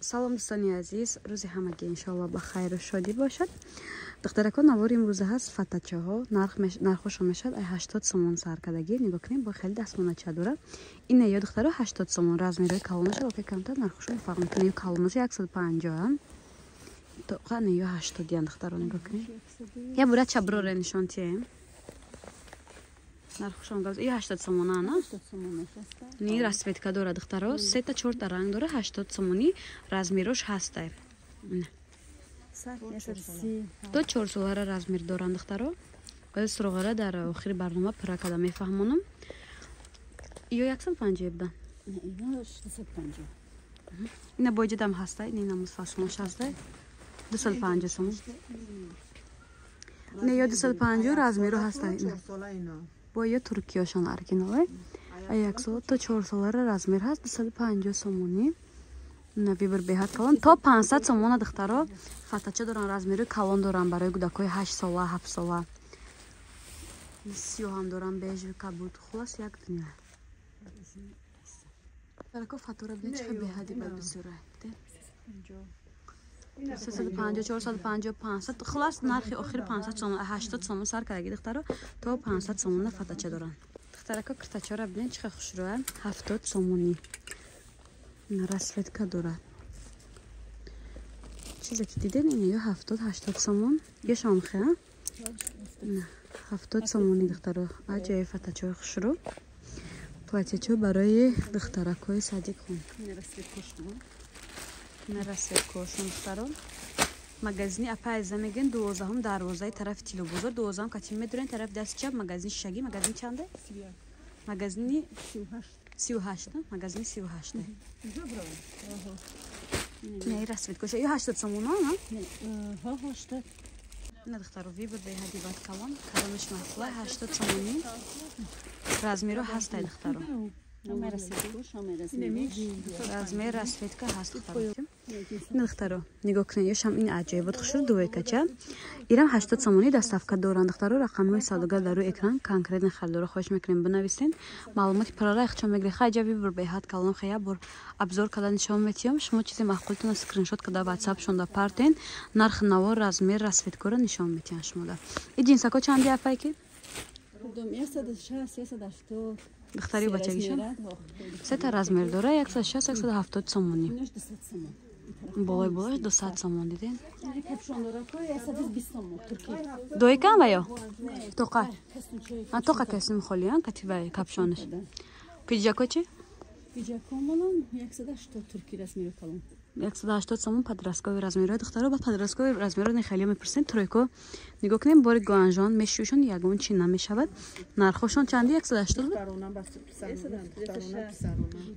Салом, дӯстони азиз, рӯзи ҳамагӣ иншоалло ба хайру шодӣ бошад. Духтаракон, навори имрӯза ҳаст фатачаҳо, нархошон мешавад ай 80 сомон саркардагӣ. Нигоҳ кунем, бо хеле дастмонача дора. Ина ё, духтаро, 80 сомон, размерҳои калонаша окай камтар нархошон фарқ мекунад. Ё калонаша 150 тоқане ё 80 ян. Духтаро, нигоҳ кунем, я бура чаброре нишон тием, нархошон ё 80 сомона на ни расцветка дора. Духтаро, сета чорта ранг дора, 80 сомонӣ, размерош ҳастай, то 4 солара размер доранд. Духтаро, суроғара дар охири барнома пурра карда мефаҳмонам. Ё 150 буда, ина боҷидам ҳастай, ин намуз фасонаш ҳастай, 250 сомон. Не, ё 250, размеру ҳастай. Бо ё туркиёшон оригинале, як сола то 4 солара размер ҳаст, 250 сомонӣ. На выбор беҳад калон, то 500 сомона. Духтаро, фатача доран, размери калон доран барои кӯдакҳои 8 сола, 7 сола. Сиёҳам доран, бежевый, кабуд, хулас, як дунё. Дарако, фатора бинед, чӣ беҳади бад бисёра: 350, 450, 500, хулас, нархи охири 500 сомон. 80 сомон сар кардаги, духтаро, то 500 сомона фатача доранд. Духтарако, киртачаро бинед, чӣ хушрӯя, 70 сомонӣ, расцветка дорад. Чизе ки диден, ин ё 70, 80 сомон, ё шомхе 70 сомонӣ. Духтаро, аҷои фатачаҳои хушрӯ, платьячо барои духтаракҳои садикхон, расцветкошон. Духтаро, магазини апайза мегӯен, 12-ум дарвозаи тарафи Тилобозор, 12-ум кати медурен, тарафи дасти чап магазини шишагӣ. Магазин чанде? Магазини 38, магазини 38. Не, расцветкоша ё 80 сомона на? На, духтаро, выбор беҳади бад калон, калонаш маҳсула, 80 сомонӣ, размеро ҳастай. Духтаро, размер, расцветка ҳаст. Духтаро, нигоҳ кунед, ёшам ин аҷоибот хушрӯ, двойкача, ирам 80 сомонӣ, доставка доранд. Духтаро, рақамҳои савдогар дар рӯи экран, конкретно харидоро хоҳиш мекунем, бинависен, маълумоти пуррара ихчон мегиред. Хайҷа выбор беҳад калон, хая бор обзор карда нишон метиҳам. Шумо чизе маъқултона скриншот карда ватсапшонда партен, нархи наво, размер, расцветкоро нишон метиҳанд шумода. И ҷинсако чанди, апайки? Духтари бачагишон сета размер дора, 160, 170 сомонӣ, болои болош 200 сомон. Диден, двойкам ва ё тоқа тоқа касим холиан кативай капюшонаш. Пиджако чи? 180 сомон, подростковый размерҳои. Духтаро, ба подростковый размерҳо нехеле мепурсем. Тройко нигоҳ кунем, бори гуанжон мешӯшон, ягон чи намешавад. Нархошон чанди? 180,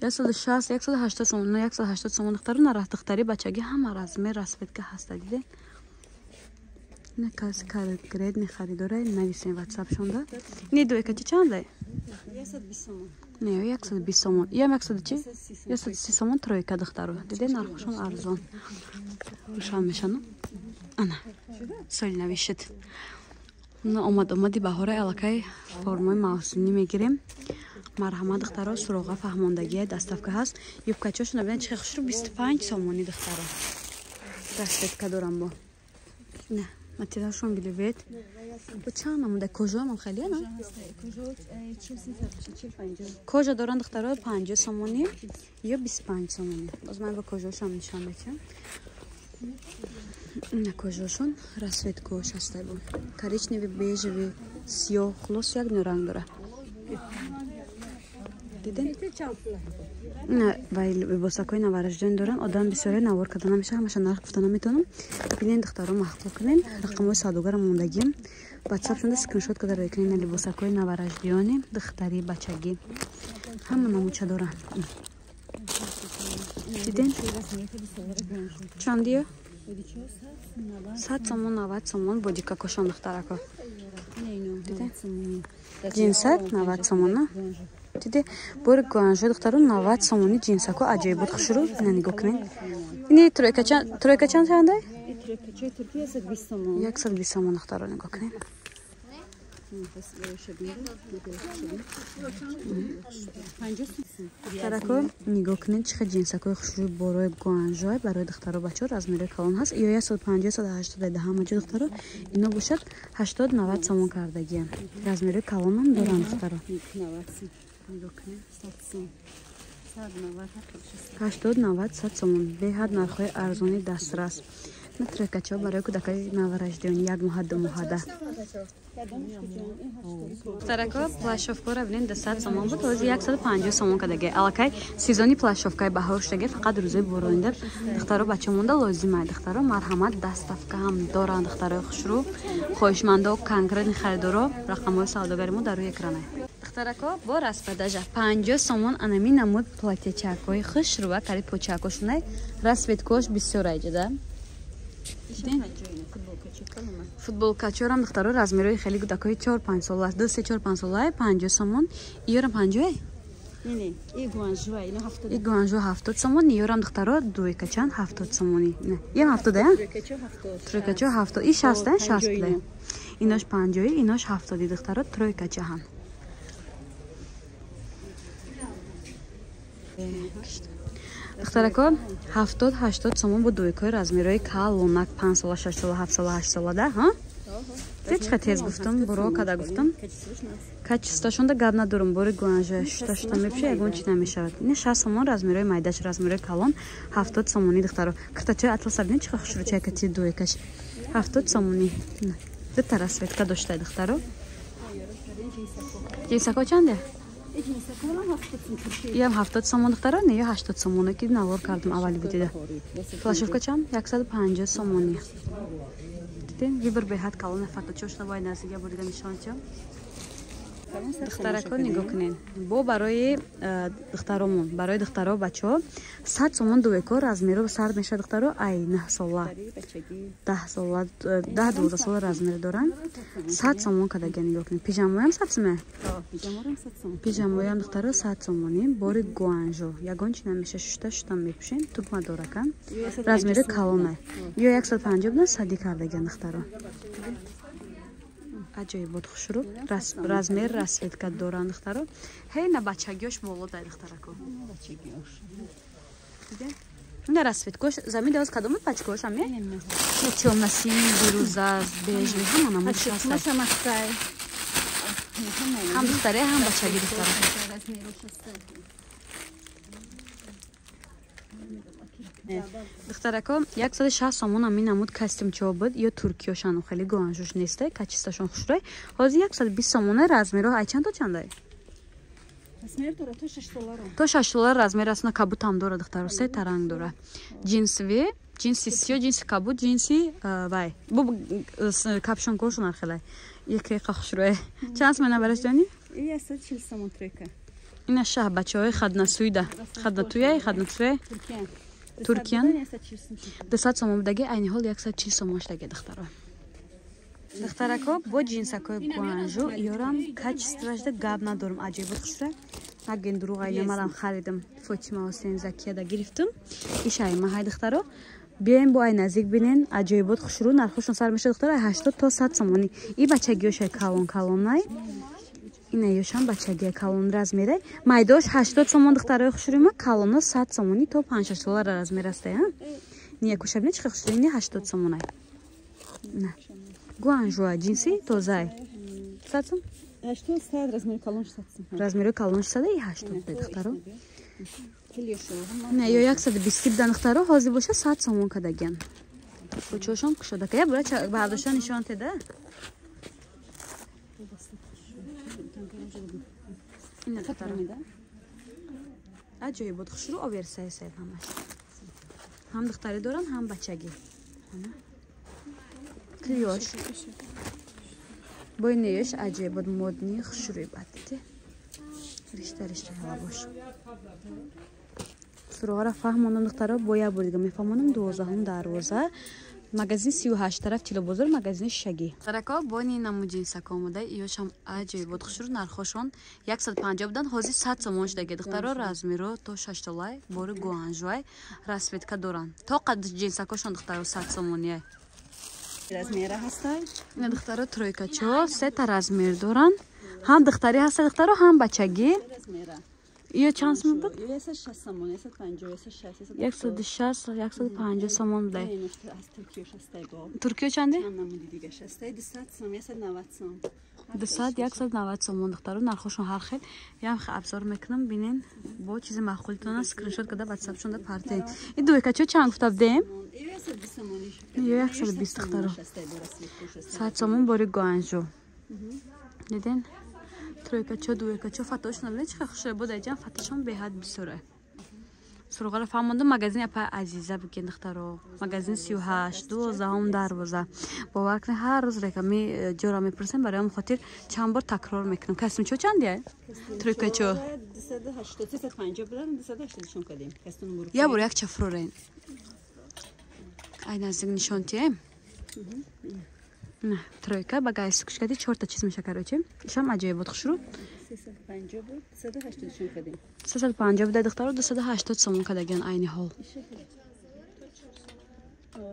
160, 180 сомон, 180 сомон. Духтаро, нарах духтари бачагӣ ҳама размер, расцветка ҳаста. Диде, на каси конкретный харидора нависем ватсапшонда. Не, двойка чи чанда? Не, 120 сомон, иам яксаду чи, 130 сомон тройка. Духтаро, диде, нархошон арзон, рӯшан мешану. Ана соли навишид, омад, омади баҳораи, аллакай формаи мавсимӣ мегирем. Марҳамат, духтаро, суроға фаҳмондагия, доставка ҳаст. Юбкачошона бинед, чӣ хушрӯ, 25 сомонӣ. Духтаро, расцветка дорам, бо на материалшон вельвет, бо чанд намуда кожоам хеле на кожа доранд. Духтаро, 50 сомонӣ ё 25 сомонӣ. Боз ман ба кожошам нишон метиҳам. На кожошон расцветкош ҳастай, бо коричневый, бежевый, сиёҳ, хулос, як нӯ ранг дора. Диден, вай либосакҳои новорождённый доранд. Одам бисёре, навор карда намеша, ҳамаша нарх гуфта наметавонам. Бинен, духтаро, маҳқул кунен, рақамҳои савдогара мондагим, ватсапшонда скриншот карда рӯй кунен. Либосакҳои новорождённый, духтари, бачагӣ, ҳама намуча доранд. Диден, чандиё? 100 сомон, 90 сомон бодикакошон. Духтарако, ҷинсак 90 сомон на. Диде, бори гуанжо, духтаро, 90 сомони ҷинсако, аҷоибот, хушрӯ. Ина нигоҳ кунед, ини тройка чанд чандай? 120 сомон. Духтаро, нигоҳ кунед. Духтарако нигоҳ кунед, чӣ хел ҷинсакҳои хушрӯи борои гуанжои барои духтаро бачаҳо размерои калон ҳаст. Ё 150, 180 да ҳама ҷо духтаро. Ино бошад 80-90 сомон кардагиям. Размерои калонам доранд духтаро. Нигоҳ кунед. 80-90 100 сомон. Беҳад нархҳои арзони дастрас. Трекачо барои кӯдакои новорождённый як моҳа ду моҳада. Духтарако плащовкаро бинед 200 сомон буд, ҳозир 150 сомон кадаге. Аллакай сезони плащовкаи баҳор шудаге, фақат рӯзои боронида духтаро бача монда лозимай. Духтаро марҳамат, доставка ҳам доранд духтарои хушрӯ. Хоҳишмандо конкретни харидоро рақамҳои савдогари мо дар рӯи экранай. Духтарако бо распродажа 50 сомон анами намуд платьячакҳои хушрӯа, кари почакошунай, расцветкош бисёр айҷада. Футболкачорам духтаро размерои хеле кӯдакҳои 4-5 сола, 2 3 4 5 сола 50 сомон. Иёрам 50? Не, и гуанжуа, ино 70. И гуанжуа 70 сомон, иёрам духтаро дуйкачан 70 сомони. Не, иам 70 я? Тройкачо 70. Тройкачо 70. И 60, 60. Инош 50, инош 70 духтаро тройкача ҳам. Духтарако 70-80 сомон бо дуйкои размерои калонак 5 сола, 6 сола, 7 сола, 8 сола да, ҳа? Чӣ тез гуфтам, буро када гуфтам. Качествошонда гап надорам, бори гуанжа шута мепӯша, ягон чи намешавад. Ин 60 сомон размерои майдаш, размерои калон 70 сомони духтаро. Киртачои атласа бинед, чӣ хушрӯчай кати дуйкаш. 70 сомони. Дута расцветка доштай духтаро. Ҷинсако чанде? Иам 70 сомон духтаро, не ё 80 сомоне ки навор кардам аввали видеода. Флашовка чанд? 150 сомони. Дидем, вибр беҳад калон фоточошна бояд наздик бурида нишон чам. Духтарако нигоҳ кунед. Бо барои духтаромон, барои духтаро бачаҳо 100 сомон дуэко размеро сар мешавад духтаро ай 9 сола, 10 сола, 10-12 сола размер доранд. 100 сомон кадага нигоҳ кунед. Пижамоям 100 сомон? Пижамоям духтаро 100 сомони, бори гуанжо. Ягон чи намеша, шута мепӯшем, тугма доракан. Размери калонай. Ё 150 будан 100 кардаган духтаро. Аҷоибот хушрӯ размер расцветка доранд духтаро. Ҳей на бачагиёш боло дай духтарако. На расцветкош замин давоз кадом пачкош аме? Тёмно-синий, бирюза, бежевый, ҳама намуд ҳаст. Ҳам духтаре, ҳам бачаги духтаро. Духтарако 160 сомон ами намуд костюмчо буд, ё туркиёшану хеле гуанжуш нестай, качествошон хушрӯй. Ҳозир 120 сомоне размеро ай чанд то чандай? Размер дора то 6 сола. То 6 сола размер аст, на кабутам дора духтаро, се таранг дора. Ҷинсви, ҷинси сиё, ҷинси кабут, ҷинси вай. Бу капшонкошон архелай. Яке хушрӯй. Чанд сомона бараш ҷони? 140 сомон тройка. Ина шаҳ бачаҳои хаднасуйда. Хаднатуяй, хаднатуяй. Туркиян 200 сомон будаги, айни ҳол 140 сомон шудаги духтаро. Духтарако бо ҷинсакҳои гуанжу иёрам качествашда гап надорам, аҷоибот хушрӯй. Наген дурӯғ айна марам харидам. Фотима Ҳусейн Закияда гирифтам. Ишай маҳай духтаро. Биёем бо ай наздик бинен, аҷоибот хушрӯ нархошон сар мешавад духтаро 80 то 100 сомонӣ. И бачагиёшай калон калонай. Ина ёшам бачагия калон размере. Майдош 80 сомон духтарои хушрӯма, калоно 100 сомонӣ то 5-6 сола размер астай, а? Ния кушабне чӣ хушрӯ, ини 80 сомонай. На. Гуанжуа ҷинси тозай. 100 сом? 80 100 размери калон 60 сом. Размери калон 60 и 80 духтаро. Не, ё 120 будан духтаро, ҳозир боша 100 сомон кадагиян. Кучошон кушода. Я бура бардошта нишон теда. Ина духтаро. Аҷоибот хушрӯ оверсай сайд ҳамаш. Ҳам духтарӣ доранд, ҳам бачагӣ. Клиёш. Бой неёш аҷоибот модни хушрӯи бад дидӣ. Ришта ришта ҳава бош. Суроғара фаҳмонам духтаро, бо як бор дига мефаҳмонам 12 дарвоза. Магазин 38 тараф Тилобозор, магазини шишагӣ. Духтарако бони намуд ҷинсако омода, иёшам аҷоибот хушрӯ нархошон 150 будан, ҳозир 100 сомон шудаги. Духтаро размеро то 6 солай, бори гуанжуай, расцветка доранд. То қад ҷинсакошон духтаро 100 сомонияй. Размера ҳастай. Ина духтаро тройкачо сета размер доранд. Ҳам духтарӣ ҳаста духтаро, ҳам бачагӣ. Ё чанд сом буд? 160 сомон, 150, 160, 160, 150 сомон будай. Туркиё чанде? 200 сом, 190 сом. 200, 190 сомон духтаро, нархошон ҳар хел. Ям абзор мекунам, бинен бо чизи маъқулитона скриншот карда ватсапшонда партен. И дуйкачо чанд гуфта будем? Ё 120 духтаро. 100 сомон бори Гуанжу. Диден? Тройкачо, дуйкачо фатошон бинед чӣ хушрӯ буд айҷан, фатошон беҳад бисёре. Суроғаро фаҳмондум, магазини апа Азиза бигин духтаро. Магазин 38, 12 дарвоза. Бовар кунед, ҳар рӯз реками ҷора мепурсем, барои ҳам хотир чанд бор такрор мекунам. Костюмчо чандия? Тройкачо. 280, 350 будан, 280 кардем. Я бор як чафрорен. Ай наздик нишон тием. На, тройка ба гайсукшкади чорта чиз меша, короче. Ишам аҷоиб буд хушрӯ. 350 буд, 280 кардем. 350 буда духтаро, 280 сомон кардагиан айни ҳол.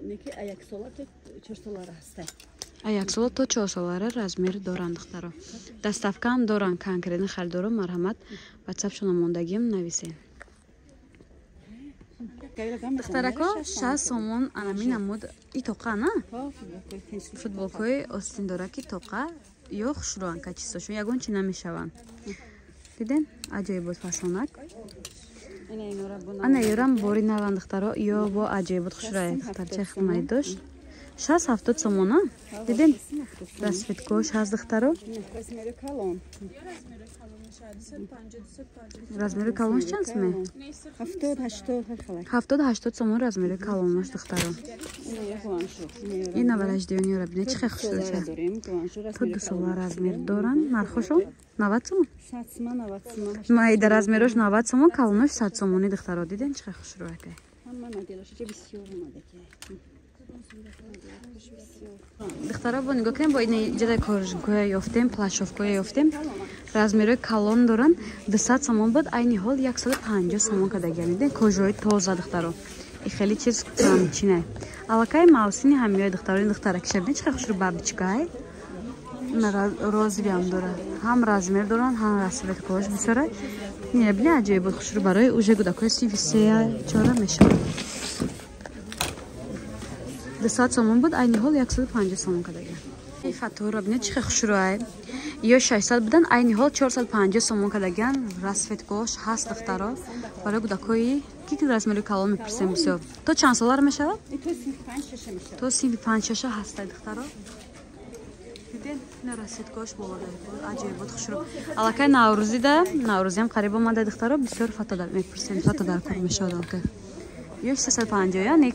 Неки як сола то 4 солара ҳаста. Як сола то 4 солара размер доранд духтаро. Доставкаам доранд, конкретно харидоро марҳамат ватсапшона мондагим нависен. Духтарако 6 сомон анами намуд и тоқа на? Футболкои остиндораки тоқа ё хушрӯанд качествошон, ягон чи намешаванд. Диден? Аҷоиб буд фасонак. Ана ёрам бори наванд духтаро, ё бо аҷоиб буд хушрӯя духтарча хидмат дошт. 60-70 сомона. Диден? Расцветкош ҳаст духтаро. Размери калонш чанд суме? 70-80. 70-80 сомон размери калонаш духтаро. Ина вараждиёни ёра бинед чӣ хел хушрӯша. То 2 сола размер доранд. Нархошон 90 сомон. Майда размерош 90 сомон, калонош 100 сомони духтаро. Диден чӣ хел хушрӯякай. Духтаро бо нигоҳ кунем, бо ин ҷадай коржгоя ёфтем, плащовкоя ёфтем. Размерои калон доранд. 200 сомон буд, айни ҳол 150 сомон кардагиан. Диден кожаи тоза духтаро. И хеле чиз чинай. Аллакай мавсими ҳамиёи духтаро, ин духтаракиша бинед чӣ хушрӯ бабочкай. Розовиам дорад. Ҳам размер доранд, ҳам расцветкош бисёра. Не, бинед аҷоиб буд хушрӯ барои уже кӯдакои синфи 3-4 мешавад. 200 сомон буд, айни ҳол 150 сомон кардагиан. Ин фаторо бинед чӣ хел хушрӯай. Ё 600 будан, айни ҳол 450 сомон кардагиан. Расцветкош ҳаст духтаро. Барои кӯдакои ки размери калон мепурсем бисёр. То чанд солара мешавад? То синфи 5-6 ҳастай духтаро. Диден, ина расцветкош болодай буд, аҷоиб буд хушрӯ. Аллакай наврӯзида, наврӯзиам қариб омада духтаро, бисёр фато мепурсем, фато дар кор мешавад аллакай. Ё 650, яъне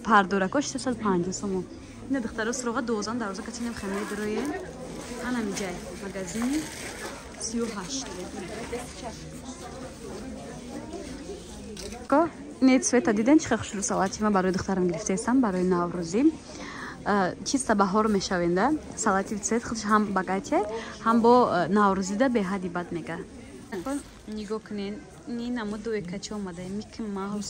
пардорако 650 сомон. Ина духтаро суроға 12 дарвоза катинем хемаи дуроe. Ана миҷай магазини 38. Ко не цвета диден чӣ хушрӯ салати ма барои духтарам гирифтаестам барои наврӯзӣ. Чиста баҳор мешавенда. Салати цвет худш ҳам багатия, ҳам бо наврӯзида беҳади бад мега. Нигоҳ кунен, ин намуд дуекача омада, Микки Маус.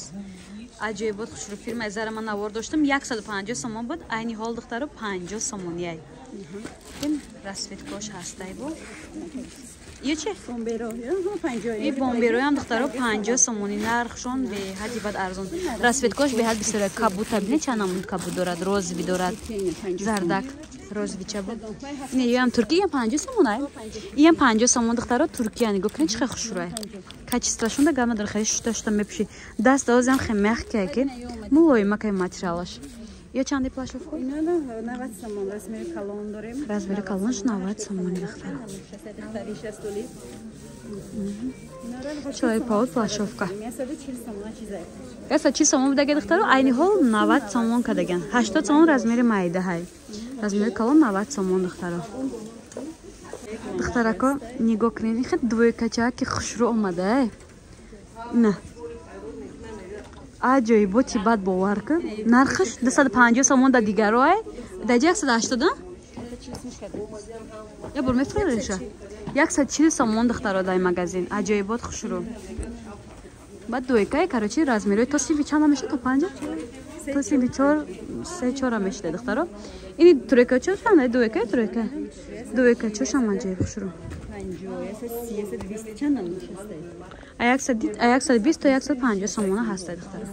Аҷоибот хушрӯ фирмаи зара ман навор доштам, 150 сомон буд, айни ҳол духтаро 50 сомонияй. Ин расцветкош ҳастай бо. Ё чи? И бомбероям духтаро 50 сомони, нархшон беҳади бад арзон. Расцветкош беҳад бисёр. Кабута бинед чанд намуд кабут дорад, розовый дорад, зардак, розовича буд. Не, ёам Туркия 50 сомон ай. Иам 50 сомон духтаро Туркия нигоҳ кунед чӣ хел хушрӯай. Качествошонда гап надорад, хеле шута-шута мепӯшӣ. Даст озам хеле мягкие ки мулоимакай материалаш. Ё чанди плащовку? Ино 90 сомон размери калон дорем. Размери калонш 90 сомон духтаро. Чой паул плащовка. 140 сомон будаги духтаро, айни ҳол 90 сомон кардаган. 80 сомон размери майда ҳай. Размери калон 90 сомон духтаро. Духтарако нигоҳ кунед, ин хел двойкача ки хушрӯ омада. На. Аҷоиботи бад бовар кун. Нархаш 250 сомон да дигаро ай. Даҷа 180? Я бор мефурӯша. 140 сомон духтаро дар магазин. Аҷоибот хушрӯ. Баъд дуекае, короче, размерои то синфи чанда мешда? То панҷа, то синфи чор, се, чора мешда, духтаро. Ини тройка чо чанда? Дуека, тройка, дуека чошам аҷоиб хушрӯ. А 120 то 150 сомона ҳаста, духтаро.